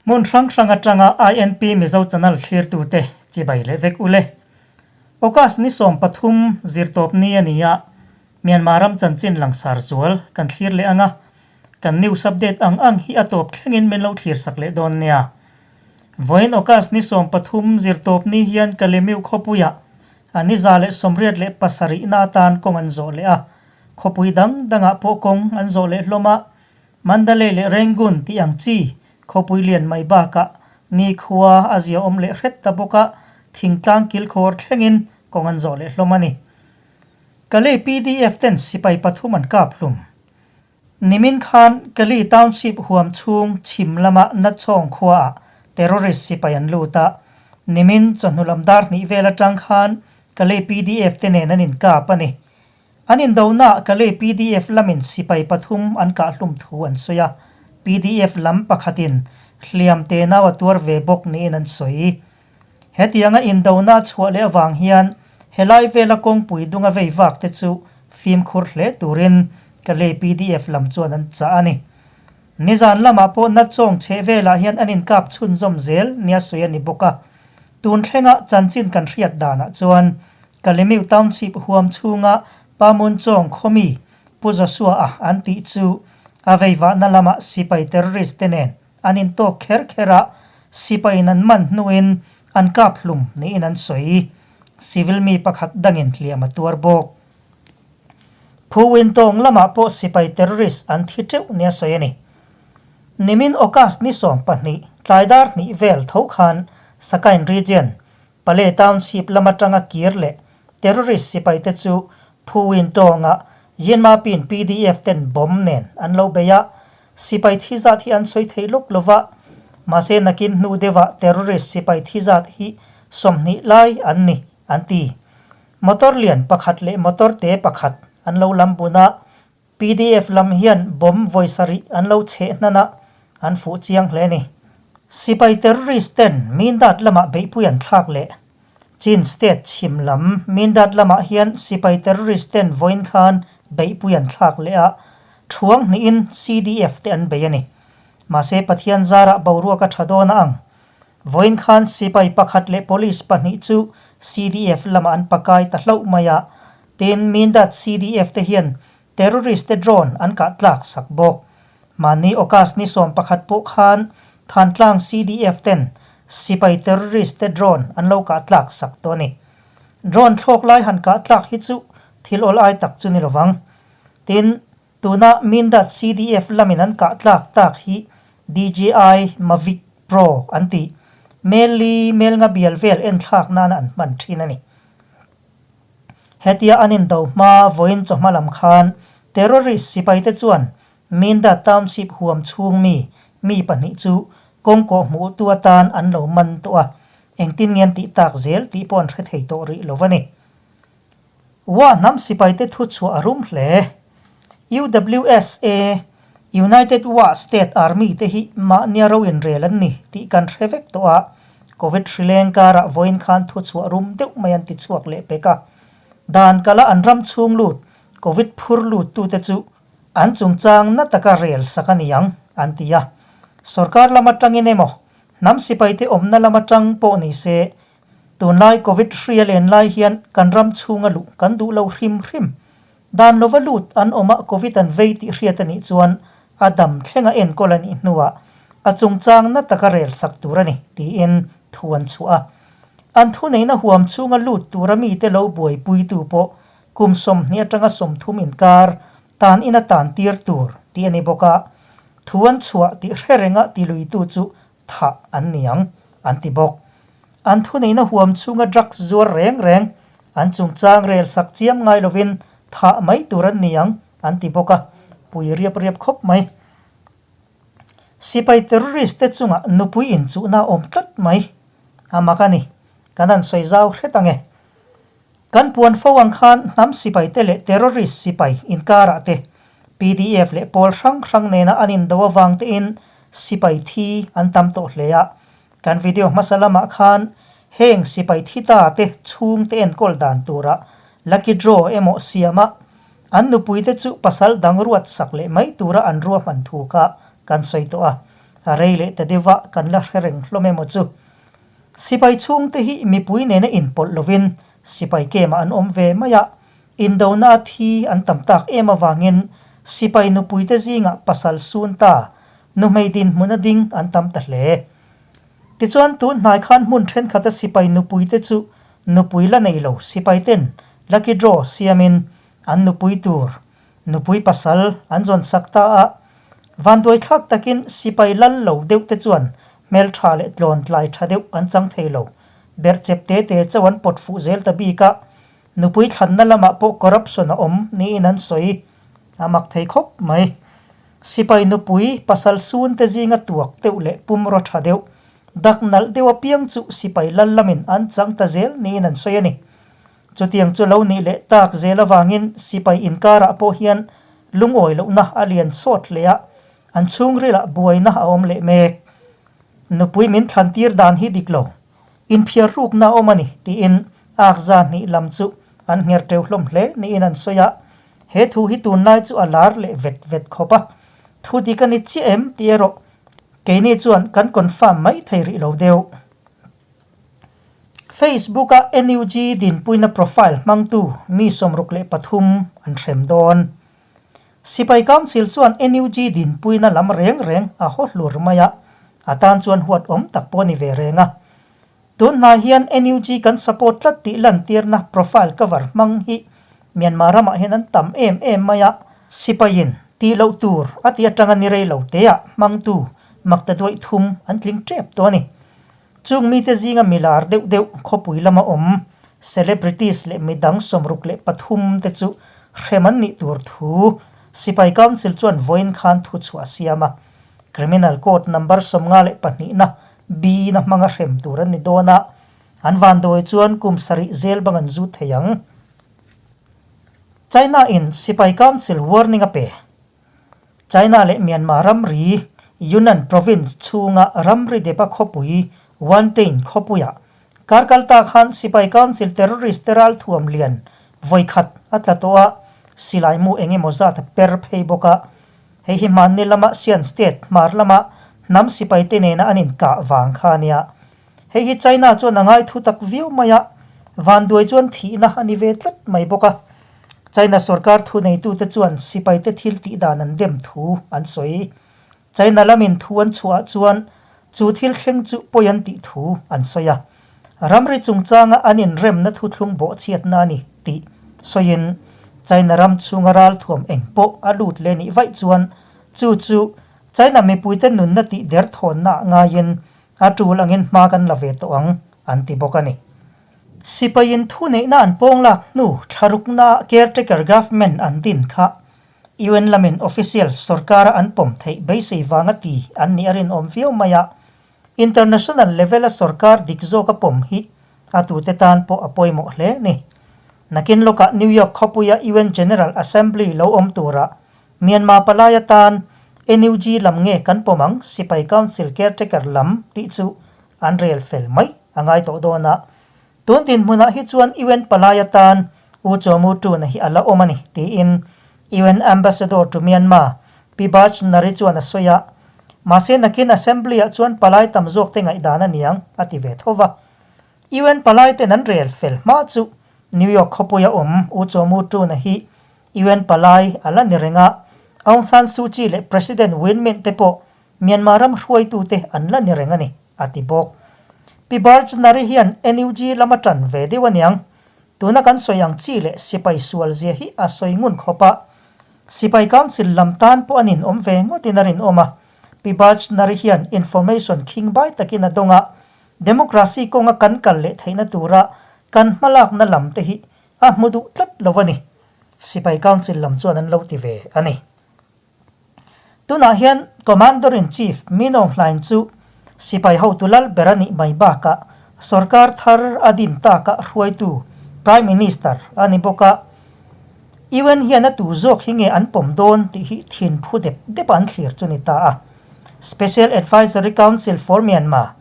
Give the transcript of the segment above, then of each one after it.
Hmun hrang hrang atanga INP Mizo Channel thlirtute chibai leh vek ule. August ni 13 zirtawp ni a ni a, Myanmar ram chanchin langsar zual kan thlir leh ang a, kan news update ang ang hi a tawp thlengin min lo thlir sak leh dawn nia. Vawiin August ni 13 zirtawp ni hian Kalemiu khawpuiah a ni 187 na atan kawng an zawh leh a, khawpui dang dangah pawh kawng an zawh leh hlawm a, Mandalay leh Rangoon tih ang chi khawpui lian mai bakah nikhua a ziaawm leh hret ta bawk a, thingtlang kilkhawr thlengin kawng an zawh leh hlawm a ni. Kalay PDF ten sipai pathum an kap hlum. Nimin khan Kalay Township huam chhung chhim lama Natchawng khuaah terrorist sipai an lut a, nimin chawhnu lam dar hnih vel atang khan Kalay PDF te nen an inkap a ni. An indonaah Kalay PDF lamin sipai pathum an kahhlum thu an sawi a, PDF lam pakhatin hliam tenau a tuar ve bawk niin an sawi. Hetianga indona chhuah leh avang hian helai vela kawngpui dunga vei vak te chu fimkhur hle turin Kalay PDF lam chuan an chah a ni. Nizan lamah pawh Natchawng chheh velah hian an inkap chhunzawm zel nia sawi a ni bawk a. Tun thlenga chanchin kan hriat danah chuan Kalemiu Township huam chhunga Pamun Chawng khawmi Pu Joshua-a an tih chu a veivahna lamah sipai terrorist te nen an intawk kher kher a, sipaiin an man hnuin an kap hlum niin an sawi. Civil mi pakhat dangin hliam a tuar bawk. Phuwin tawng lamah pawh sipai terrorist an thi teuh nia sawi a ni. Nimin August ni 12, tlai dar hnih vel tho khan Sakain Region, Pale Township lam atanga kir leh terrorist sipai te chu Phuwin tawnga Yinmapin PDF ten bomb nen an lo bei a, sipai thi zat hi an sawi thei lawk lova, mahse nakin hnu deuhah terrorist sipai thi zat hi 20 lai an ni, an ti. Motor lian pakhat leh motor te pakhat an lo lam bun a, PDF lam hian bomb vawi sarih an lo chheh hnan a, an fuh chiang hle a ni. Sipai terrorist ten Mindat lamah beihpui an thlak leh Chin state chhim lam Mindat lamah hian sipai terrorist ten vawiin khan beihpui an thlak leh a, thuang hnihin CDF te an bei a ni. Mahse Pathian zarah boruak a tha dawn a ang. Vawiin khan sipai pakhat leh police pahnih chu CDF lamah an pakai ta hlauh mai a, tin Mindat CDF te hian terrorist te drone an kah tlak sak bawk. Mahni August ni 11 pawh khan Thantlang CDF ten sipai terrorist te drone an lo kah tlak sak tawh a ni. Drone thlawk lai han kah tlak hi chu thil awl ai tak chu ni lovang. Tin, tuna Mindat CDF lamin an kah tlak tak hi DJI Mavic Pro an tih. Mel li mel nga bial vel en thlak nana an hman thin a ni. Hetia an indo hma vawiin chawhma lam khan terrorist sipaite chuan Mindat Township huam chhung mi mi pahnih chu kawngkawh hmuhtu atan an lo man tawh a, engtin nge an tih tak zel tih pawh an hre thei tawh rih lo a ni. Wa hnam sipaite thu chhuah a rum hle. UWSA, United Wa State Army te hi mahnia ro inrel an ni tih kan hre vek tawh a, Covid hrileng karah vawiin khan thu chhuah rum deuh mai an ti chhuak leh pek a. Dan kala an ram chhung lut Covid phur luttute chu an chungchang na taka rel sak a ni ang, an ti a. Sorkar lam atangin emaw, hnam sipaite awmna lam atang pawh ni se, Tunlai Covid hri a len lai hian kan ram chhunga luh kan duh lo hrim hrim. Dan lova lut an awm a Covid an vei tih hriat a nih chuan a dam thlenga enkawl a nih hnuah a chungchang na taka rel sak tur a ni tiin thu an chhuah a. An thuneihna huam chhunga lut tura mite lo buaipuitu pawh kum 20 atanga 30 inkar tan ina tan tir tur tih a ni bawk a, thu an chhuah tih hre renga tiluitu chu thah an ni ang, an ti bawk. An thuneihna huam chhunga drugs zuar reng reng an chungchang rel sak chiam ngai lovin thah mai tur an ni ang, an ti bawk a, pui riap riap khawp mai. Sipai terrorist te chungah nupui inchuhna a awm tlat mai. A mak a ni. Kan han sawi zau hret ang e. Kan puan fo ang khan hnam sipai te leh terrorist sipai inkarah te PDF leh pawl hrang hrang nena an indo avang tein sipai thi an tam tawh hle a. Kan video hmasa lamah khan heng sipai thi ta te chhungte enkawl dan tura lucky draw emaw siama an nupuite chu pasal dang ruat sak leh mai tura an ruahman thu kha kan sawi tawh a. A rei leh ta deuh a, kan la hre reng hlawm emaw chu. Sipai chhungte hi mipui nena inpawlh lovin sipai camp-ah an awm ve mai a, indona a thi an tam tak em avangin sipai nupuite zingah pasal sun ta, nuhmei dinhmuna ding an tam ta hle. Tichuan tun hnai khan hmun thenkhat a sipai nupuite chu nupui la nei lo sipai ten lucky draw siamin an nupui tur nupui pasal an zawn sak ta a. Vanduai thlak takin sipai lal lo deuh te chuan hmeltha leh tlawn tlai tha deuh an chang thei lo. Berh chep te te chauh an pawt fuh zel ta bik a, nupui thlanna lamah pawh corruption a awm niin an sawi a mak thei khawp mai. Sipai nupui pasal sun te zinga tuak deuh leh pumraw tha deuh, dak nalh deuh apiang chu sipai lal lamin an chang ta zel niin an sawi a ni. Chutiang chu lo nih leh tak zel avangin sipai inkarah pawh hian lungawi lohna a lian sawt hle a, an chhungrilah buaina a awm leh mek. Nupui min thlan tir dan hi dik lo, inphiar rukna a awm a ni tiin Akza hnih lam chu an ngher teu hlawm hle niin an sawi a, he thu hi tunlai chu a lar leh vet vet khawp a, thu dik a ni chiah em tih erawh keini chuan kan confirm mai thei rih lo deuh. Facebook-a NUG dinpuina profile hmangtu mi 63 an hrem dawn. Sipai Council chuan NUG dinpuina lam reng reng a haw hlur mai a, a tan chuan huat awm tak pawh a ni ve reng a. Tun hnai hian NUG kan support tlat tih lantirna profile cover hmang hi Myanmar ramah hian an tam em em mai a, sipaiin tih loh tur a tih atanga ni rei lo teah hmangtu maktaduaih thum an tling tep tawh a ni. Chung mite zinga milar deuh deuh khawpui lama awm celebrities leh midang 63 te chu hrem an nih tur thu Sipai Council chuan vawiin khan thu chhuah a siam a. Criminal Code number 52 na B na hmanga hrem tur an ni dawn a, an vanduai chuan kum sarih zel bang an zut thei ang. China in Sipai Council warning a pe. China leh Myanmar ramri Yunnan Province chhunga ramri depa khawpui Wantain khawpuiah kar kalta khan Sipai Council terrorist te ralthuam lian vawikhat a tla tawh a, silai mu eng emaw zat a per phei bawk a. Hei hi hmanni lama Sian State hmar lama hnam sipai te nena an inkah vang kha a nia. Hei hi China chuan a ngai thu tak viau mai a, vanduai chuan thihna a ni ve tlat mai bawk a. China sorkar thuneitute chuan sipaite thil tih dan an dem thu an sawi. China lamin thu an chhuah chuan chu thil thleng chu pawi an tih thu an sawi a. Ramri chungchanga an inremna thuthlung bawhchhiatna a ni tih sawiin China ram chhunga ralthuam eng pawh a lut leh nih vaih chuan chu chu China mipuite nunna tih derthawnna ah ngaiin a tul angin hma kan la ve tawh ang an ti bawk a ni. Sipaiin thuneihna an pawng lak hnu thlaruknaah caretaker government an din kha UN lamin official sorkara an pawm theih beisei vanga ti an nih a rinawm viau mai a, international level-a sorkar dik zawka pawm hi a tute tan pawh a pawimawh hle ni. Nakin lawkah New York khawpuia UN General Assembly lo awm turah Myanmar palai atan NUG lam nge kan pawm ang Sipai Council caretaker lam tih chu an rel fel mai a ngai tawh dawn a. Tun dinhmunah hi chuan UN palai atan U Chaw Mu Tuna hi a la awm a ni tiin UN Ambassador to Myanmar Pi Bach Nari chuan a sawi a. Mahse nakin Assembly-ah chuan palai tam zawk te ngaihdan a niang a ti ve tho va. UN palai ten an rel fel hma chu New York khawpuia awm U Chaw Mu Tuna hi UN palai a la ni reng a, Aung San Suu Kyi leh President Win Myint te pawh Myanmar ram hruaitute an la ni reng a ni, a ti bawk. Pi Barjnari hian NUG lam a ṭan ve deuh aniang. Tuna kan sawi ang chi leh sipai sual zia hi a sawi ngun khawp a. Sipai Council lam tan pawh an inawm ve ngawtin a rinawm a. Pi Barjnari hian information khingbai takin a dawng a, democracy kawnga kan kal leh theihna tura kan hmalakna lam te hi a hmu duh tlat lo a ni. Sipai Council lam chuan an lo ti ve a ni. Tunah hian Commander-in-Chief Min Aung Hlaing chu sipai hotu lal ber a nih mai bakah sorkar thar a din taka hruaitu Prime Minister a ni bawk a. UN hian a tu zawk hi nge an pawm dawn tih hi thin phu dep dep an thlir chu ni ta a. Special Advisory Council for Myanmar,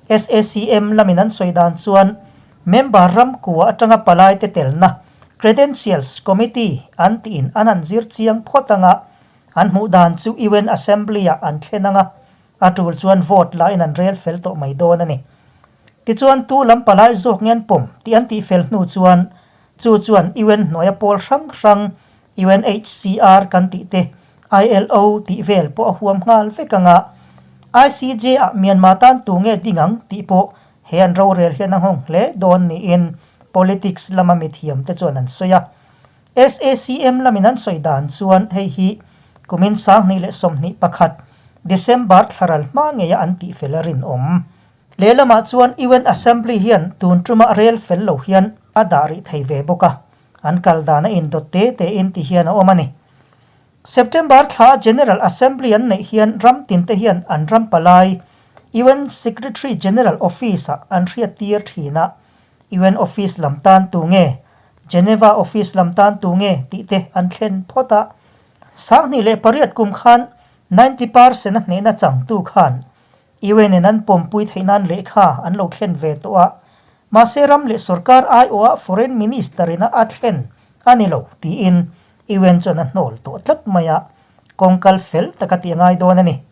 SACM, lamin an sawi dan chuan member ram kua atanga palaite telna Credentials Committee an tiin an han zir chiang phawt anga an hmuh dan chu UN Assembly-ah an thlen anga. A tul chuan vote la in an rel fel tawh mai dawn a ni. Tichuan tu lam palai zawk nge an pawm tih an tih fel hnu chuan chu chuan UN hnuaia pawl hrang hrang UNHCR kan tih te, ILO tih vel pawh a huam nghal vek ang a. ICJ ah Myanmar tan tu nge ding ang tih pawh he an rorel hian a nghawng hle dawn niin politics lama mithiam te chuan an sawi a. SACM lamin an sawi dan chuan hei hi kumin 2021 December thlaral hma ngeia an tihfel a rinawm. Lehlamah chuan UN Assembly hian tun tumah rel fel lo hian a dah rih thei ve bawk a, an kal dan a indawt te tein ti hian a awm a ni. September thla General Assembly an neih hian ram tinte hian an ram palai UN Secretary General Office-ah an hriattir thin a, UN Office lam tan tu nge, Geneva Office lam tan tu nge tih te an thlen phawt a. 2008 kum khan 90 percent a hnehna changtu khan UN in an pawmpui theih nan lehkha an lo thlen ve tawh a, mahse ram leh sorkar aiawha Foreign Minister ina a thlen a ni lo tiin UN chuan a hnawl tawh tlat mai a, kawngkal fel taka tih a ngai dawn a ni.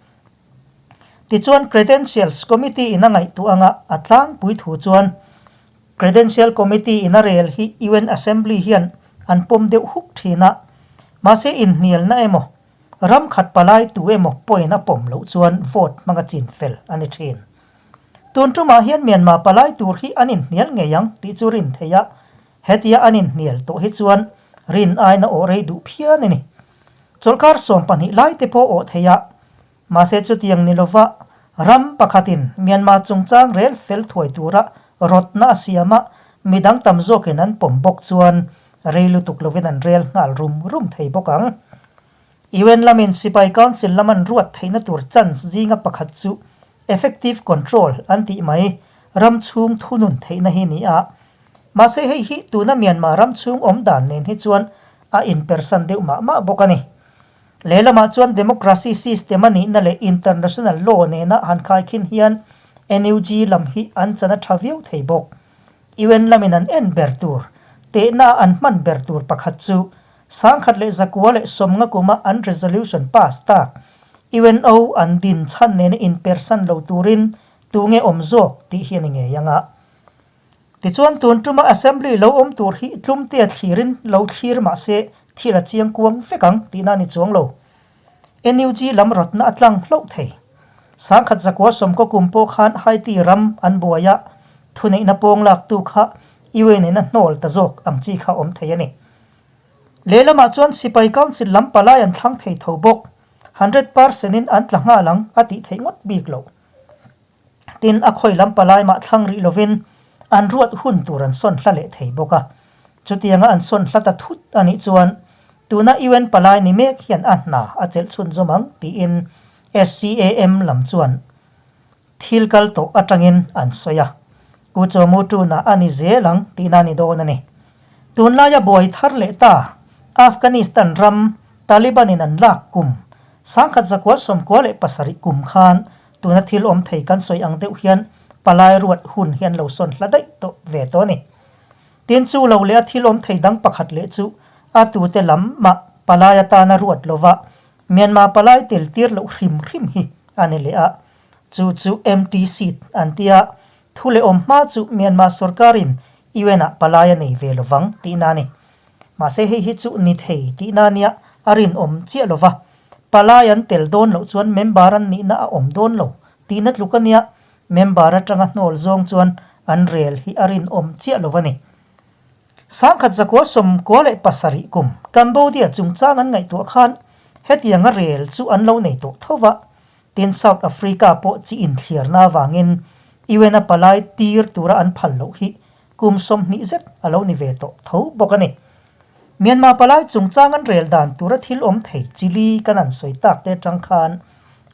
Tichuan Credentials Committee in a ngaihtuah anga a tlangpui thu chuan Credential Committee in a rel hi UN Assembly hian an pawm deuh huk thin a, mahse inhnialna emaw ram khat palai tu emaw point a pawm loh chuan vote hmanga chin fel a ni thin. Tun tumah hian Myanmar palai tur hi an inhnial ngei ang tih chu rin theih a, hetia an inhnial tawh hi chuan rin aina awh rei duh phian a ni. Chawlhkar 12 lai te pawh awh theih a, mahse chutiang ni lova ram pakhatin Myanmar chungchang rel fel thuai tura rawtna a siam a, midang tam zawkin an pawm bawk chuan rei lutuk lovin an rel nghal rum rum thei bawk ang. UN lamin Sipai Council lam an ruat theihna tur chance zinga pakhat chu effective control an tih mai ram chhung thunun theihna hi ni a. Mahse hei hi tuna Myanmar ram chhung awm dan nen hi chuan a inpersan deuh mah mah bawk a ni. Lehlamah chuan democracy system a nihna leh international law nena han khaikhin hian NUG lam hi an chan a tha viau thei bawk. UN lamin an en ber tur, tehna a an hman ber tur pakhat chu 1990 kuma an resolution pass tak UNO an din chhan nena inpersan lo turin tunge awm zawk tih hi a ni ngei ang a. Tichuan tun tuma Assembly lo awm tur hi tlumtea thlirin lo thlir mah se thil a chiang kuang vek ang tihna a ni chuang lo. NUG lam rawtna a tlang hlauh thei. 1990 kum pawh khan Haiti ram an buai a, thuneihna pawng laktu kha UN in a hnawl ta zawk ang chi kha awm thei a ni. Lehlamah chuan Sipai Council lam palai an thlang thei tho bawk. 100% in an tla nghal ang a tih theih ngawt bik loh. Tin, a khawi lam palai mah thlang rih lovin an ruat hun tur an sawn hla leh thei bawk a. Chutianga an sawn hla ta thut a nih chuan tuna UN palai ni mek hian a hna a chelh chhunzawm ang tiin SCAM lam chuan thil kal tawh atangin an sawi a. U Chawmu tuna a ni zel ang tihna a ni dawn a ni. Tunlaia buai thar leh ta Afghanistan ram Taliban in an lak kum 1997 kum khan Tuna thil awm thei kan sawi ang deuh hian palai ruat hun hi an lo sawn hla daih tawh ve tawh a ni. Tin chu lo leh a thil awm thei dang pakhat leh chu a tute lam mah palai atana ruat lova Myanmar palai tel tir loh hrim hrim hi a ni leh a. Chu chu empty seat an tia thu leh awm hma chu Myanmar sorkarin UN ah palai a nei ve lovang tihna a ni. Mahse hei hi chu ni thei tihna nia a rinawm chiah lova Palai an tel dawn loh chuan member an nihna a awm dawn lo tihna tluk a nia, member atanga hnawl zawng chuan an rel hi a rinawm chiah lo a ni. 1997 kum Cambodia chungchang an ngaihtuah khan hetianga rel chu an lo nei tawh tho va, tin South Africa pawh chi inthliarna avangin UN a palai tir tura an phal loh hi kum 20 zet a lo ni ve tawh tho bawk a ni. Myanmar palai chungchang an rel dan tura thil awm thei chili kan an sawi tak te atang khan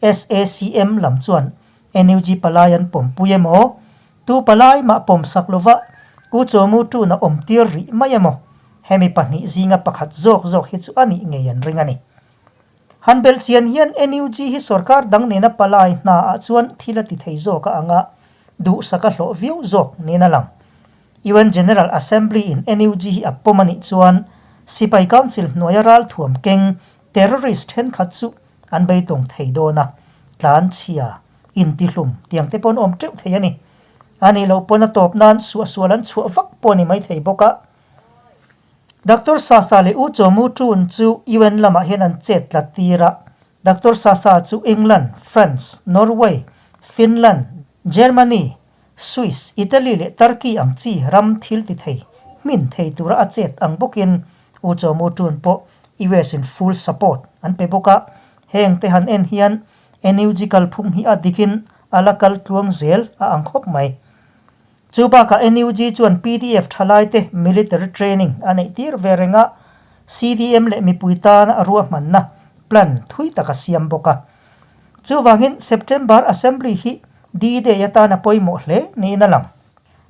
SACM lam chuan NUG palai an pawmpui emaw, tu palai mah pawm sak lova U Chawmu tuna awm tir rih mai emaw, hemi pahnih zinga pakhat zawk zawk hi chu a nih ngei an ring a ni. Han belh chian hian NUG hi sorkar dang nena palai hna ah chuan thil a ti thei zawk a ang a, duhsak a hlawh viau zawk nen a lang. UN General Assembly in NUG hi a pawm a nih chuan Sipai Council hnuaia ralthuam keng terrorist thenkhat chu an beitawng thei dawn a, tlan chhia. intihlum tiang te pawh an awm teuh thei a ni. A nih loh pawn a tawp nan suahsual an chhuah vak pawh a ni maithei bawk a. Doctor Sasa leh U Chaw Mu Tun chu UN lamah hian an chet tlat tir a. Doctor Sasa chu England, France, Norway, Finland, Germany, Swiss, Italy leh Turkey ang chi ram thil ti thei, hmin thei tura a chet ang bawkin U Chaw Mu Tun pawh US in full support an pe bawk a. Heng te han en hian NUG kalphung hi a dikin a la kal tluang zel a ang khawp mai. Chu bakah NUG chuan pdf thalaite military training a neih tir ve reng a, CDM leh mipui tana a ruahmanna, plan, thui tak a siam bawk a. Chuvangin September Assembly hi D-Day atana pawimawh hle niin a lang.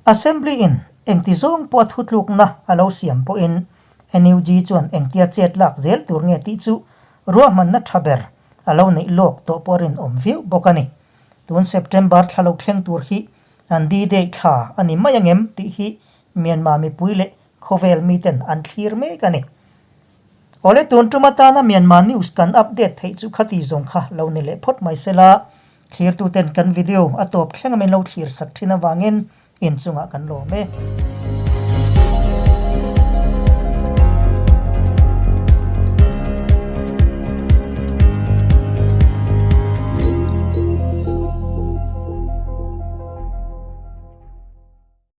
Assembly in engti zawng pawh a thutlukna a lo siam pawhin NUG chuan engtia chet lak zel tur nge tih chu ruahmanna tha ber a lo neih lawk tawh pawh a rinawm viau bawk a ni. Tun September thla lo thleng tur hi An D-Day thla a ni mai angem tih hi Myanmar mipui leh khawvel miten an thlir mek a ni. Awle tun tum atana Myanmar news kan update theih chu khati zawng kha lo ni leh phawt mai sela, thlirtuten kan video a tawp thleng a min lo thlir sak thin avangin inchungah kan lawm e.